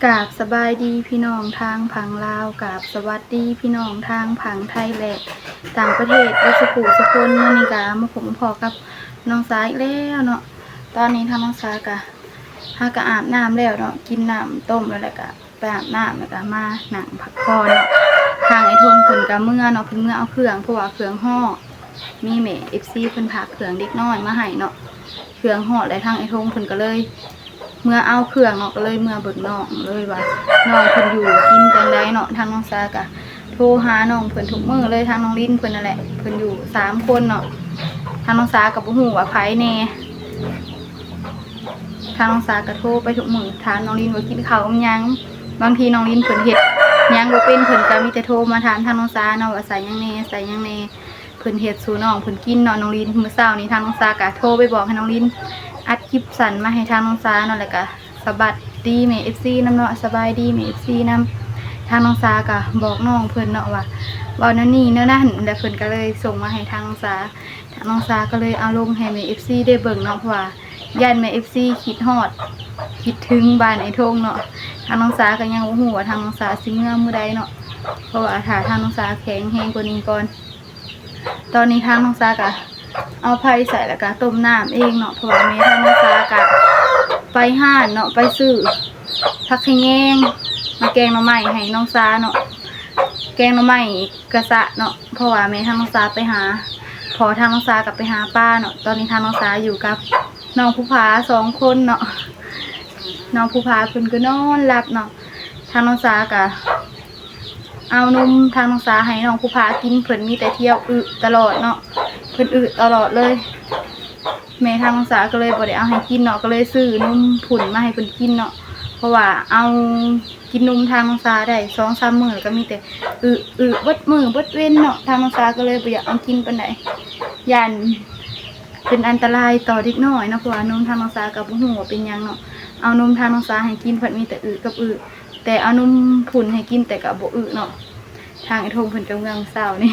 ກາບສະບາຍດີພີ່ນ້ອງທາງຝັ່ງລາວ, ກາບສະຫວັດດີພີ່ນ້ອງທາງຝັ່ງໄທ ແລະ ຕ່າງປະເທດເບິດສູ່ຜູ້ສູ່ຄົນ. ມື້ນີ້ກະມາພົບມາພໍ້ກັບນ້ອງສາອີກແລ້ວເນາະ. ຕອນນີ້ທາງນ້ອງສາກະ ຫາກະອາບນ້ຳແລ້ວເນາະ, ກິນນ້ຳຕົ້ມແລ້ວ ແລ້ວກະໄປອາບນ້ຳ ແລ້ວກະມານັ່ງພັກຜ່ອນເນາະ. ທາງອ້າຍທົງເພິ່ນກະເມືອເນາະ, ເພິ່ນເມືອເອົາເຄື່ອງ ເພາະວ່າເຄື່ອງຮອດ, ມີແມ່ເອັຟຊີເພິ່ນຝາກເຄື່ອງເດັກນ້ອຍມາໃຫ້ເນາະ. ເຄື່ອງຮອດແລ້ວ ທາງອ້າຍທົງເພິ່ນກະເລີຍເມືອເອົາເຄື່ອງເນາະ, ກະເລີຍເມືອເບິ່ງນ້ອງເລີຍວ່ານ້ອງເພິ່ນຢູ່ກິນຈັ່ງໃດເນາະ. ທາງນ້ອງສາກະໂທຫານ້ອງເພິ່ນທຸກມື້ເລີຍ, ທາງນ້ອງລິນເພິ່ນນັ້ນແຫຼະ, ເພິ່ນຢູ່ສາມຄົນເນາະ. ທາງນ້ອງສາກະບໍ່ຮູ້ວ່າໃຜແດ່, ທາງນ້ອງສາກະໂທໄປທຸກມື້ ຖາມນ້ອງລິນວ່າກິນເຂົ້າກັບຫຍັງ. ບາງທີນ້ອງລິນເພິ່ນເຮັດຫຍັງບໍ່ເປັນ ເພິ່ນກະມີແຕ່ໂທມາຖາມທາງນ້ອງສາເນາະ ວ່າໃສ່ຫຍັງແດ່ ໃສ່ຫຍັງແດ່. ເພິ່ນເຮັດສູ່ນ້ອງເພິ່ນກິນເນາະ ນ້ອງລິນ. ມື້ເຊົ້ານີ້ທາງນ້ອງສາກະໂທໄປບອກໃຫ້ນ້ອງລິນອັດຄລິບສັ້ນມາໃຫ້ທາງນ້ອງສາເນາະ, ແລ້ວກະສະຫວັດດີແມ່ເອັຟຊີນຳເນາະ, ສະບາຍດີແມ່ເອັຟຊີນຳ. ທາງນ້ອງສາກະບອກນ້ອງເພິ່ນເນາະວ່າເວົ້າແນວນີ້ແນວນັ້ນ, ແລ້ວເພິ່ນກະເລີຍສົ່ງມາໃຫ້ທາງນ້ອງສາ. ທາງນ້ອງສາກະເລີຍເອົາລົງໃຫ້ແມ່ເອັຟຊີໄດ້ເບິ່ງເນາະ, ເພາະວ່າຢ້ານແມ່ເອັຟຊີຄິດຮອດຄິດເຖິງບ້ານອ້າຍທົງເນາະ. ທາງນ້ອງສາກະຍັງບໍ່ຮູ້ວ່າທາງນ້ອງສາຊິເມືອມື້ໃດເນາະ, ເພາະວ່າຖ້າທາງນ້ອງສາແຂງແຮງກວ່ານີ້ກ່ອນ. ຕອນນີ້ທາງນ້ອງສາກະເອົາໄຟໃສ່ ແລ້ວກະຕົ້ມນ້ຳເອງເນາະ, ເພາະວ່າແມ່ທາງນ້ອງສາກະໄປຮ້ານເນາະ, ໄປຊື້ຜັກຂະແຍງມາແກງໜໍ່ໄມ້ໃຫ້ນ້ອງສາເນາະ, ແກງໜໍ່ໄມ້ກະສະເນາະ, ເພາະວ່າແມ່ທາງນ້ອງສາໄປຫາ, ພໍ່ທາງນ້ອງສາກະໄປຫາປາເນາະ. ຕອນນີ້ທາງນ້ອງສາຢູ່ກັບນ້ອງພູຜາສອງຄົນເນາະ, ນ້ອງພູຜາເພິ່ນກະນອນຫຼັບເນາະ. ທາງນ້ອງສາກະ ເອົານົມທາງນ້ອງສາໃຫ້ນ້ອງພູຜາກິນ, ເພິ່ນມີແຕ່ທ່ຽວອຶຕະຫຼອດເນາະ, ເພິ່ນອຶຕະຫຼອດເລີຍ. ແມ່ທາງນ້ອງສາກະເລີຍບໍ່ໄດ້ເອົາໃຫ້ກິນເນາະ, ກະເລີຍຊື້ນົມພຸ້ນມາໃຫ້ເພິ່ນກິນເນາະ, ເພາະວ່າເອົາກິນນົມທາງນ້ອງສາໄດ້ສອງສາມມື້ ກະມີແຕ່ອຶ ອຶເບິດມື້ເບິດເວັນເນາະ. ທາງນ້ອງສາກະເລີຍບໍ່ຢາກເອົາກິນປານໃດ, ຢ້ານເປັນອັນຕະລາຍຕໍ່ເດັກນ້ອຍເນາະ, ເພາະວ່ານົມທາງນ້ອງສາກະບໍ່ຮູ້ວ່າເປັນຫຍັງເນາະ. ເອົານົມທາງນ້ອງສາໃຫ້ກິນ ພັດມີແຕ່ອຶກັບອຶ. ແຕ່ເອົານົມພຸ້ນໃຫ້ກິນແຕ່ກະບໍ່ອຶເນາະ. ທາງອ້າຍທົງເພິ່ນກະເມືອມື້ເຊົ້ານີ້,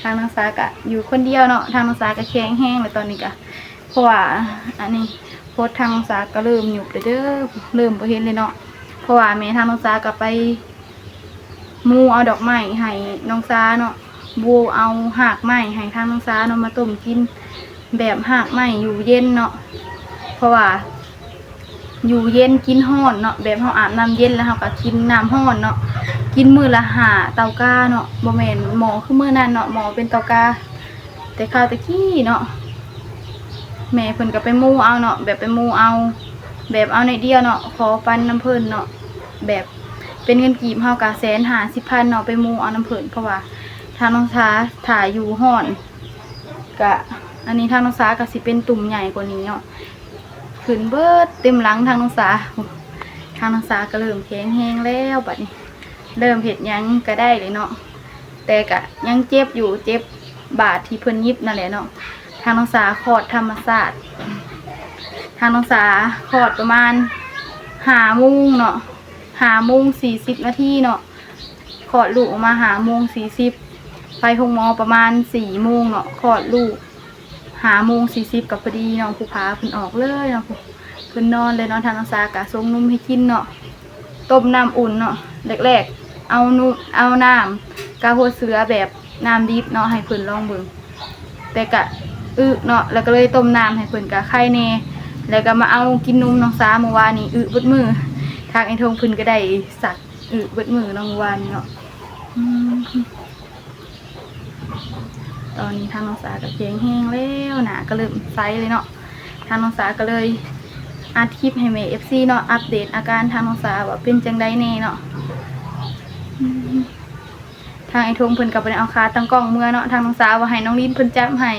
ທາງນ້ອງສາກະຢູ່ຄົນດຽວເນາະ. ທາງນ້ອງສາກະແຂງແຮງແລ້ວຕອນນີ້ກະ, ເພາະວ່າອັນນີ້ໂພດທາງນ້ອງສາກະເລີ່ມຍຸບແລ້ວເດີ, ເລີ່ມບໍ່ເຫັນເລີຍເນາະ, ເພາະວ່າແມ່ທາງນ້ອງສາກະໄປ ໝູ່ເອົາດອກໄມ້ໃຫ້ນ້ອງສາເນາະ, ໝູ່ເອົາຮາກໄມ້ໃຫ້ທາງນ້ອງສາເນາະ ມາຕົ້ມກິນ ແບບຮາກໄມ້ຢູ່ເຢັນເນາະ, ເພາະວ່າຢູ່ເຢັນກິນຮ້ອນເນາະ, ແບບເຮົາອາບນ້ຳເຢັນແລ້ວເຮົາກະກິນນ້ຳຮ້ອນເນາະ. ກິນມື້ລະຫ້າເຕົາກາເນາະ, ບໍ່ແມ່ນໝໍ້ຄືມື້ນັ້ນເນາະ, ໝໍ້ເປັນເຕົາກາ ແຕ່ຄາວແຕ່ກີ້ເນາະ. ແມ່ເພິ່ນກະໄປໝູ່ເອົາເນາະ, ແບບໄປໝູ່ເອົາ ແບບເອົາໜ້ອຍດຽວເນາະ, ຂໍປັນນຳເພິ່ນເນາະ, ແບບ ເປັນເງິນກີບເຮົາກະແສນຫ້າສິບພັນເນາະ, ໄປໝູ່ເອົານຳເພິ່ນ ເພາະວ່າທາງນ້ອງສາຖ້າຢູ່ຮ້ອນກະ ອັນນີ້ທາງນ້ອງສາກະຊິເປັນຕຸ່ມໃຫຍ່ກວ່ານີ້ເນາະ, ຂຶ້ນເບິດເຕັມຫຼັງທາງນ້ອງສາ. ທາງນ້ອງສາກະເລີ່ມແຂງແຮງແລ້ວ ບາດນີ້ເລີ່ມເຮັດຫຍັງກະໄດ້ເລີຍເນາະ, ແຕ່ກະຍັງເຈັບຢູ່ ເຈັບບາດທີ່ເພິ່ນຫຍິບນັ້ນແຫຼະເນາະ. ທາງນ້ອງສາຄອດທຳມະຊາດ, ທາງນ້ອງສາຄອດປະມານຫ້າໂມງເນາະ, ຫ້າໂມງສີ່ສິບນາທີເນາະ, ຄອດລູກອອກມາຫ້າໂມງສີ່ສິບ, ໄປໂຮງໝໍປະມານສີ່ໂມງເນາະ, ຄອດລູກຫ້າໂມງສີ່ສິບກະພໍດີເນາະ, ຜູ້ພາເພິ່ນອອກເລີຍເນາະ, ເພິ່ນນອນເລີຍເນາະ. ທາງນ້ອງສາກະຊົງນົມໃຫ້ກິນເນາະ, ຕົ້ມນ້ຳອຸ່ນເນາະ, ແລກໆເອົານຸ ເອົານ້ຳກະຫົວເສືອແບບນ້ຳດິບເນາະ ໃຫ້ເພິ່ນລອງເບິ່ງ, ແຕ່ກະອຶເນາະ, ແລ້ວກະເລີຍຕົ້ມນ້ຳໃຫ້ເພິ່ນກະໄຄແດ່, ແລ້ວກະມາເອົາກິນນົມນ້ອງສາມື້ວານນີ້ ອຶເບິດມື້. ທາງອ້າຍທົງເພິ່ນກະໄດ້ສັກອຶເບິດມື້ເນາະ ມື້ວານນີ້ເນາະ. ອືມ ຕອນນີ້ທາງນ້ອງສາກະແຂງແຮງແລ້ວ, ໜ້າກະເລີ່ມໃສເລີຍເນາະ. ທາງນ້ອງສາກະເລີຍອັດຄລິບໃຫ້ແມ່ເອັຟຊີເນາະ, ອັບເດດອາການທາງນ້ອງສາວ່າເປັນຈັ່ງໃດແດ່ເນາະ. ອືມ ທາງອ້າຍທົງເພິ່ນກະບໍ່ໄດ້ເອົາຂາຕັ້ງກ້ອງເມືອເນາະ, ທາງນ້ອງສາວ່າໃຫ້ນ້ອງລິນເພິ່ນຈັບໃຫ້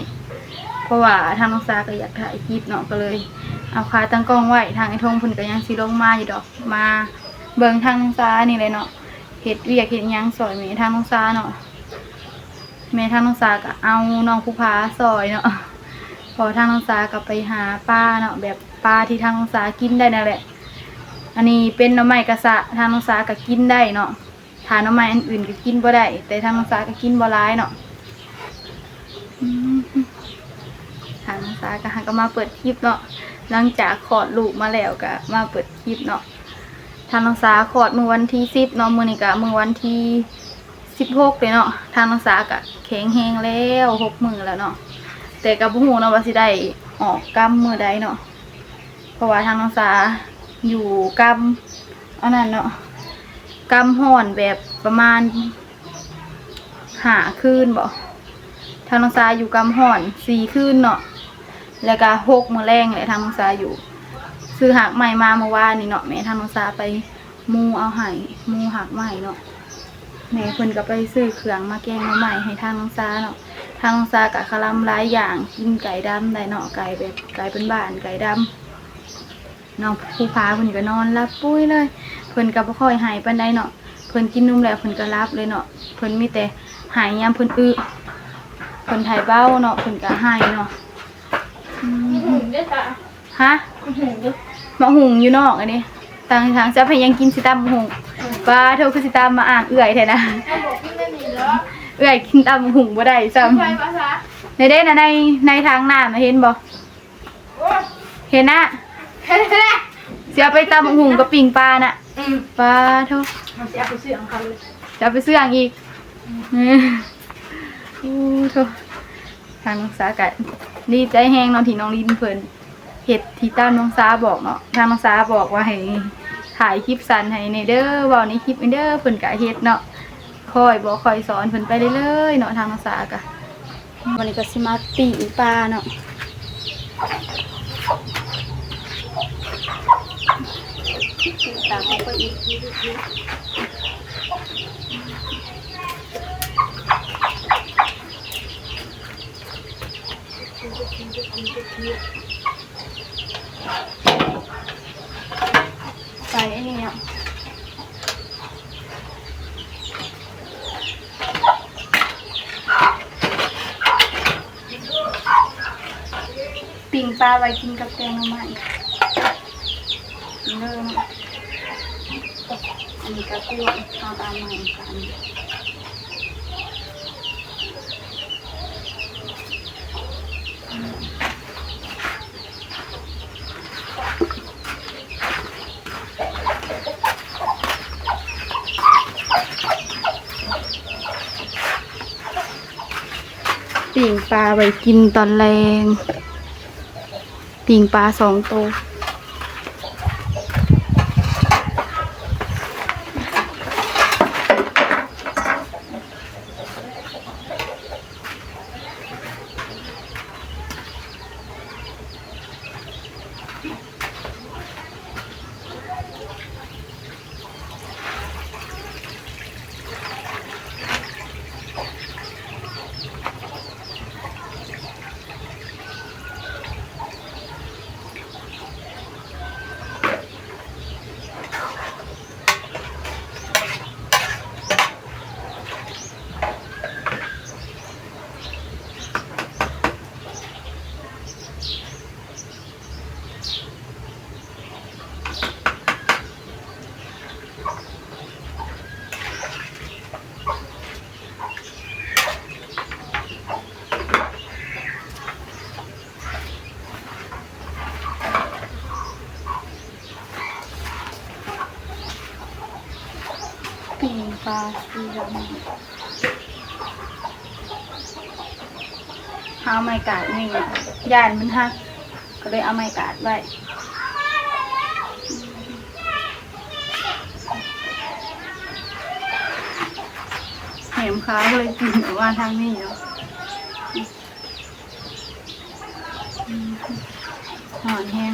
ເພາະວ່າທາງນ້ອງສາກະຢາກຖ່າຍຄລິບເນາະ, ກະເລີຍເອົາຂາຕັ້ງກ້ອງໄວ້. ທາງອ້າຍທົງເພິ່ນກະຍັງຊິລົງມາຢູ່ດອກ, ມາເບິ່ງທາງນ້ອງສານີ້ແຫຼະເນາະ, ເຮັດວຽກເຮັດຫຍັງຊ່ອຍແມ່ທາງນ້ອງສາເນາະ. ແມ່ທາງນ້ອງສາກະເອົານ້ອງພູຜາຊ່ອຍເນາະ, ເພາະທາງນ້ອງສາກະໄປຫາປາເນາະ, ແບບປາທີ່ທາງນ້ອງສາກິນໄດ້ນັ້ນແຫຼະ. ອັນນີ້ເປັນໜໍ່ໄມ້ກະສະ, ທາງນ້ອງສາກະກິນໄດ້ເນາະ, ຖ້າໜໍ່ໄມ້ອັນອື່ນກະກິນບໍ່ໄດ້, ແຕ່ທາງນ້ອງສາກະກິນບໍ່ຫຼາຍເນາະ. ອືມ ທາງນ້ອງສາກະຫາກະມາເປີດຄລິບເນາະ, ຫຼັງຈາກຄອດລູກມາແລ້ວກະມາເປີດຄລິບເນາະ. ທາງນ້ອງສາຄອດມື້ວັນທີສິບເນາະ, ມື້ນີ້ກະມື້ວັນທີສິບຫົກເດ້ເນາະ. ທາງນ້ອງສາກະແຂງແຮງແລ້ວ ຫົກມື້ແລ້ວເນາະ, ແຕ່ກະບໍ່ຮູ້ເນາະວ່າຊິໄດ້ອອກກຳມື້ໃດເນາະ, ເພາະວ່າທາງນ້ອງສາຢູ່ກຳອັນນັ້ນເນາະ, ກຳຮ້ອນແບບປະມານ ຫ້າຄືນບໍ, ທາງນ້ອງສາຢູ່ກຳຮ້ອນສີ່ຄືນເນາະ, ແລ້ວກະຫົກມື້ແລງແຫຼະ ທາງນ້ອງສາຢູ່. ຊື້ຮາກໄມ້ມາມື້ວານນີ້ເນາະ, ແມ່ທາງນ້ອງສາໄປມູເອົາໃຫ້, ມູຮາກໄມ້ເນາະ. ແມ່ເພິ່ນກະໄປຊື້ເຄື່ອງມາແກງໜໍ່ໄມ້ໃຫ້ທາງນ້ອງສາເນາະ. ທາງນ້ອງສາກະຄະລຳຫຼາຍຢ່າງ, ກິນໄກ່ດຳໄດ້ເນາະ, ໄກ່ແບບໄກ່ບ້ານໆ ໄກ່ດຳ. ນ້ອງພູຜາເພິ່ນກະນອນຫຼັບປຸ້ຍເລີຍ, ເພິ່ນກະບໍ່ຄ່ອຍໄຫ້ປານໃດເນາະ, ເພິ່ນກິນນົມແລ້ວເພິ່ນກະຫຼັບເລີຍເນາະ. ເພິ່ນມີແຕ່ໄຫ້ຍາມເພິ່ນອຶ, ເພິ່ນຖ່າຍເບົາເນາະ ເພິ່ນກະໄຫ້ເນາະ. ອືມ ຫະ? ໝາກຫຸ່ງຢູ່ນອກອັນນີ້, ຕ່າງທາງຈະໄປຫຍັງກິນ ຊິຕຳໝາກຫຸ່ງ. ປາໂທ ຄືຊິຕາມມາອ້າງເອື້ອຍແທ້ນະ, ເອື້ອຍກິນຕຳໝາກຫຸ່ງບໍ່ໄດ້ຊ້ຳ. ໃນເດ້ນະ ໃນ ໃນຖັງນ້ຳນະ ເຫັນບໍ່? ເຫັນນະ ຊິເອົາໄປຕຳໝາກຫຸ່ງກັບປີ້ງປານະ. ອືມ ປາໂທ ເຮົາຊິເອົາໄປເຊື່ອງເຂົາເລີຍ, ຊິເອົາໄປເຊື່ອງອີກ. ອືມ ໂອ້ໂທ ທາງນ້ອງສາກະດີໃຈແຮງເນາະ ທີ່ນ້ອງລິນເພິ່ນເຮັດທີ່ຕາມນ້ອງສາບອກເນາະ. ທາງນ້ອງສາບອກວ່າໃຫ້ຖ່າຍຄລິບສັ້ນໃຫ້ແດ່ເດີ ເວົ້າໃນຄລິບແດ່ເດີ, ເພິ່ນກະເຮັດເນາະ, ຄ່ອຍບອກຄ່ອຍສອນເພິ່ນໄປເລື້ອຍໆເນາະ ທາງນ້ອງສາກະ. ວັນນີ້ກະຊິມາປີ້ງປາເນາະ, ປີ້ງຕາມອອກໄປອີກ. ໃສ່ອັນນີ້ເນາະ, ປີ້ງປາໄວ້ກິນກັບແກງໜໍ່ໄມ້ເດີເນາະ. ອັນນີ້ກະກວນ ເອົາຕາມໃໝ່ກັນ. ປີ້ງປາໄວ້ກິນຕອນແລງ, ປີ້ງປາສອງໂຕ. ປີ້ງປາສີດຳ. ເຮົາເອົາໄມ້ກາດນີ້ ຢ້ານມັນຫັກ ກໍເລີຍເອົາໄມ້ກາດໄວ້. ແໜມຂາວເລີຍກິນອອກມາທາງນີ້ເນາະ. ຮ້ອນແຮງ.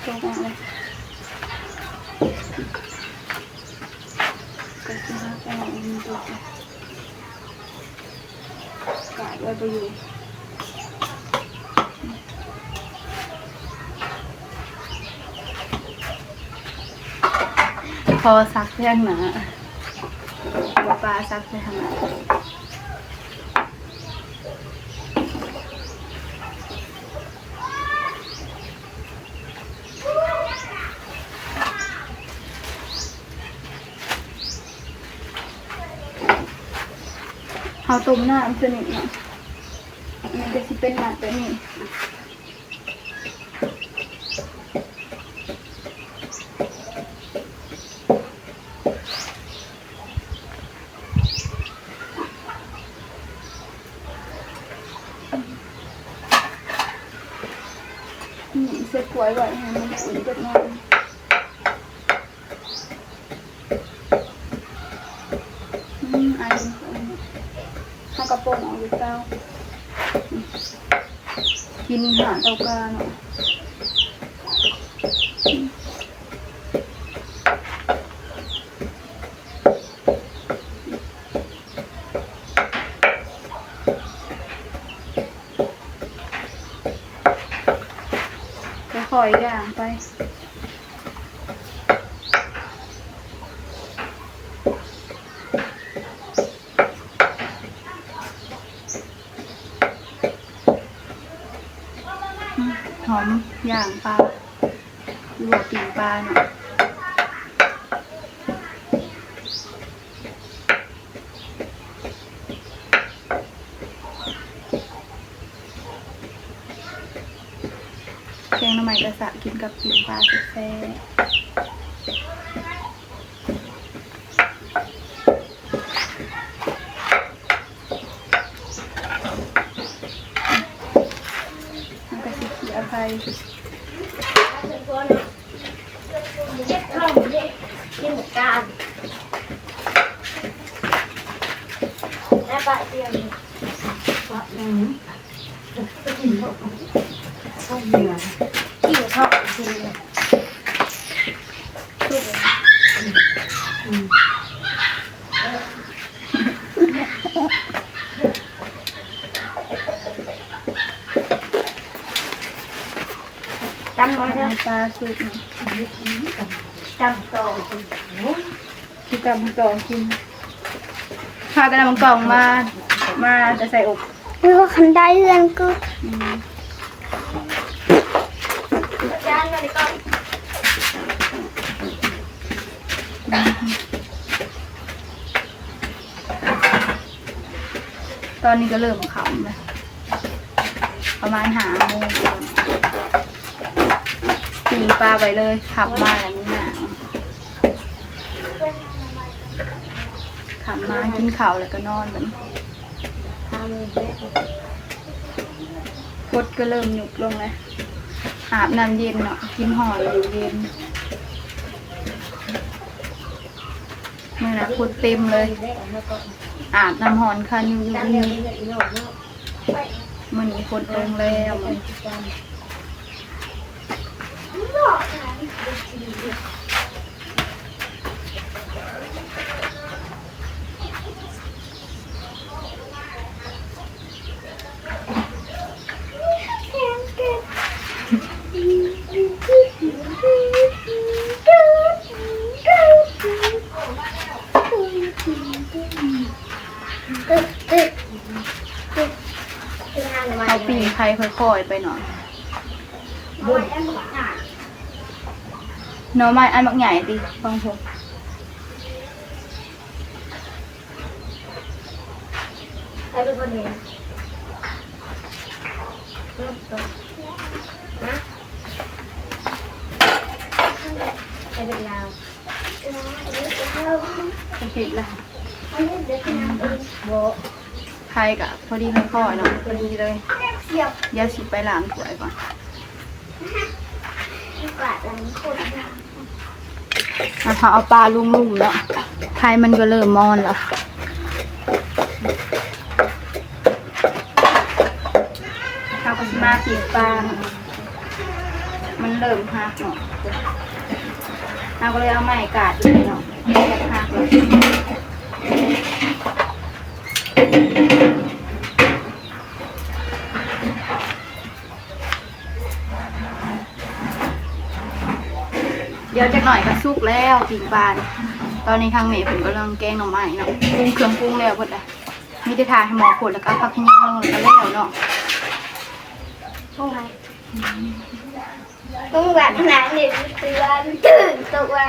ຕົກອອກເລີຍ ກໍຊິຫາໄປເອົາອີ່ຕົກ. ກາດໄວ້ບໍ່ຢູ່ ພໍສັກແພງໜາ ບໍ່ປາສັກແພງໜາ. ຕົ້ມນ້ຳຊະນິດເນາະ ມັນກໍຊິເປັນມັດແບບນີ້. ນີ້ ໃສ່ຖ້ວຍໄວ້ໃຫ້ມັນອຸ່ນຈັກໜ່ອຍ. ອືມ ອາຍ ເຮົາກະປົງອອກຢູ່ເກົ່າ ກິນຫາເຕົາກາເນາະ. ຄ່ອຍໆ ຍ່າງໄປ. ຫອມ ຍ່າງປາ ຫຼືວ່າປີ້ງປາເນາະ. ແກງໜໍ່ໄມ້ກະສະກິນກັບປີ້ງປາແຊບໆ. ມັນກະຊິເຄຍໄຂ່ ເຮັດຂອງເດ້ ກິນໝາກການ ແລ້ວປະຕຽມ ອືມ ກິນເຂົ້າກິນ ຕຳ ເອົາປາສຸກ ຕຳຕໍ່ ຊິຕຳຕໍ່ກິນ ພາກັນເອົາໝາກກອງມາ ມາແຕ່ໃສ່ອົບ ເອີ ຄັນໄດ້ເຮືອນກຶ ອືມ. ຕອນນີ້ກະເລີ່ມຄ່ຳແລ້ວ ປະມານຫ້າໂມງ ປີ້ງປາໄປເລີຍ ຄ່ຳມາແລ້ວມື້ໜ້າ ຄ່ຳມາກິນເຂົ້າແລ້ວກະນອນບາດນີ້. ກົດກະເລີ່ມຍຸບລົງແລ້ວ ອາບນ້ຳເຢັນເນາະ ກິນຮ້ອນຢູ່ເຢັນ. ມື້ໜ້າຄົນເຕັມເລີຍ ອາບນ້ຳຮ້ອນຄາຍຸບໆ ມື້ນີ້ຝົນຕົກແລ້ວ. ເຮົາປີ້ງໄຂ່ຄ່ອຍໆ ໄປເນາະ. ໜໍ່ໄມ້ອັນບັກໃຫຍ່ຕິ ຂອງເພິ່ນ ໃຜເປັນຄົນເຮັດ ນະ ໃຜເປັນລາວ ເຮັດລະ ບໍ່ ໄຂ່ກະພໍດີຄ່ອຍໆ ເນາະ ພໍດີເລີຍ. ດຽວຊິໄປລ້າງຖ້ວຍກ່ອນ ແລ້ວເຮົາເອົາປາລົງລຸ່ມເນາະ ໄຂ່ມັນກະເລີ່ມມອນລະ. ເຮົາກະຊິມາປີ້ງປາເນາະ ມັນເລີ່ມຫັກເນາະ ເຮົາກະເລີຍເອົາໄມ້ກາດເລີຍເນາະ ມັນຢາກຫັກແລ້ວ. ດຽວຈັກໜ້ອຍກະສຸກແລ້ວ ປີ້ງປາ. ຕອນນີ້ທາງແມ່ເພິ່ນກຳລັງແກງໜໍ່ໄມ້ເນາະ ປຸງເຄື່ອງປຸງແລ້ວເບິດລະ ມີແຕ່ຖ້າໃຫ້ໝໍ້ຄົນ ແລ້ວກະເອົາຜັກຂະແຍງລົງ ແລ້ວກະແລ້ວເນາະ. ມຶງວ່າຂະໜາດນີ້ເຕືອນຕື່ນຕົກວ່າ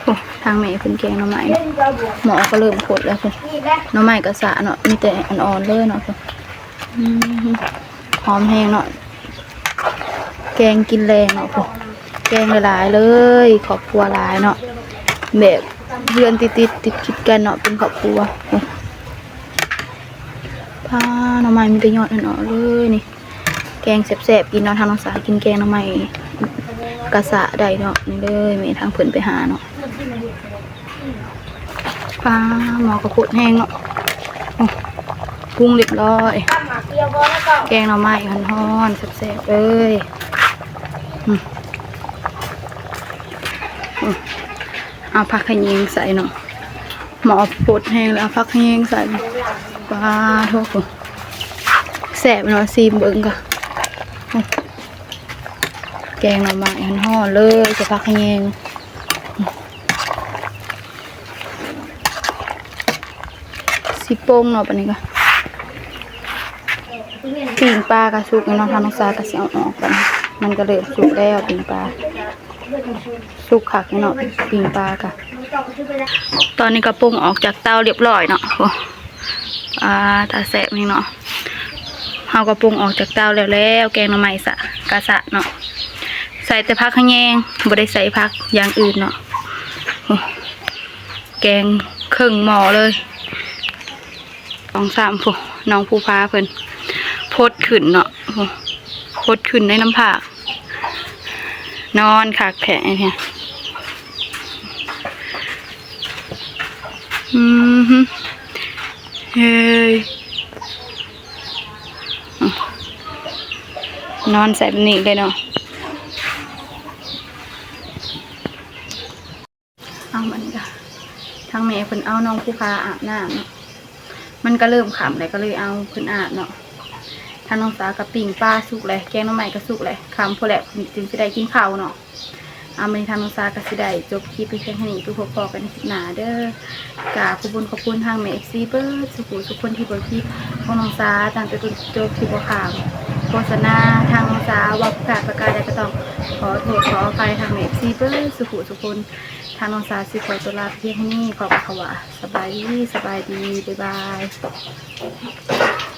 ໂອ້ ທາງແມ່ເພິ່ນແກງໜໍ່ໄມ້ເນາະ ໝໍ້ກໍເລີ່ມຟົດແລ້ວພຸ້ນ. ໜໍ່ໄມ້ກະສະເນາະ ມີແຕ່ອ່ອນໆເລີຍເນາະ. ອືມ ຫອມແຮງເນາະ ແກງກິນແລງເນາະ ແກງຫຼາຍໆເລີຍ ຄອບຄົວຫຼາຍເນາະ ແບບເຮືອນຕິດໆ ຕິດກັນເນາະ ເປັນຄອບຄົວ. ປາ ໜໍ່ໄມ້ມີແຕ່ຍອດອ່ອນໆເລີຍນີ້. ແກງແຊບໆກິນເນາະ ທາງນ້ອງສາກິນແກງໜໍ່ໄມ້ກະສະໄດ້ເນາະ. ນີ້ເລີຍ ແມ່ທາງເພິ່ນໄປຫາເນາະ. ປາ ໝໍ້ກະຟົດແຮງເນາະ. ໂອ້ ປຸງລຽບຮ້ອຍ ແກງໜໍ່ໄມ້ຮ້ອນໆ ແຊບໆເລີຍ. ອືມ ອືມ ເອົາຜັກຂະແຍງໃສ່ເນາະ. ໝໍ້ຟົດແຮງແລ້ວ ເອົາຜັກຂະແຍງໃສ່. ປາໂທ້ ແຊບເນາະ ຊີມເບິ່ງກະ. ແກງໜໍ່ໄມ້ຮ້ອນໆເລີຍ ໃສ່ຜັກຂະແຍງ. ຊິປົງເນາະ ບາດນີ້ກະ ປີ້ງປາກະສຸກແລ້ວເນາະ ທາງນ້ອງສາກະຊິເອົາອອກ. ບາດນີ້ມັນກະເລີ່ມສຸກແລ້ວ ປີ້ງປາ ສຸກຄັກເນາະ ປີ້ງປາກະ. ຕອນນີ້ກະປົງອອກຈາກເຕົາລຽບຮ້ອຍເນາະ. ໂອ້ ອາ ຕາແຊບແຮງເນາະ. ເຮົາກະປົງອອກຈາກເຕົາແລ້ວແລ້ວ ແກງໜໍ່ໄມ້ສະ ກະສະເນາະ ໃສ່ແຕ່ຜັກຂະແຍງ ບໍ່ໄດ້ໃສ່ຜັກຢ່າງອື່ນເນາະ. ໂອ້ ແກງເຄິ່ງໝໍ້ເລີຍ. ສອງສາມ ຜູ້ ນ້ອງພູຜາເພິ່ນຟົດຂຶ້ນເນາະ ໂອ້ ຟົດຂຶ້ນໃນນ້ຳຜາກ ນອນຄັກແທ້ແທ້. ອືມ ເຮີ້ຍ ນອນໃສ່ແບບນີ້ເລີຍເນາະ. ເອົາ ມັນກະ ທາງແມ່ເພິ່ນເອົານ້ອງພູຜາອາບນ້ຳເນາະ ມັນກະເລີ່ມຄ່ຳແລ້ວ ກະເລີຍເອົາເພິ່ນອາບເນາະ. ທາງນ້ອງສາກະປີ້ງປາສຸກແລ້ວ ແກງໜໍ່ໄມ້ກະສຸກແລ້ວ ຄ່ຳພໍແລ້ວ ຈຶ່ງຊິໄດ້ກິນເຂົ້າເນາະ. ອາ ມື້ນີ້ທາງນ້ອງສາກະຊິໄດ້ຈົບຄລິບໄປພຽງເທົ່ານີ້ ໄປພົບພໍ້ກັນໃນຄລິບໜ້າເດີ. ກາບຂອບຄຸນ ຂອບຄຸນທາງແມ່ເອັຟຊີເບິດສູ່ຜູ້ສູ່ຄົນທີ່ເບິ່ງຄລິບຂອງນ້ອງສາຕັ້ງແຕ່ຕົ້ນຈົນຈົບ ທີ່ບໍ່ຂ້າມໂຄສະນາ. ທາງນ້ອງສາເວົ້າຜິດພາດປະການໃດກະຕ້ອງຂໍໂທດຂໍອະໄພທາງແມ່ເອັຟຊີເບິດສູ່ຜູ້ສູ່ຄົນ. ທາງນ້ອງສາຊິຂໍຕົວລາໄປພຽງເທົ່ານີ້ ຂໍກ່າວຄຳວ່າ ສະບາຍດີ ສະບາຍດີ ບາຍບາຍ.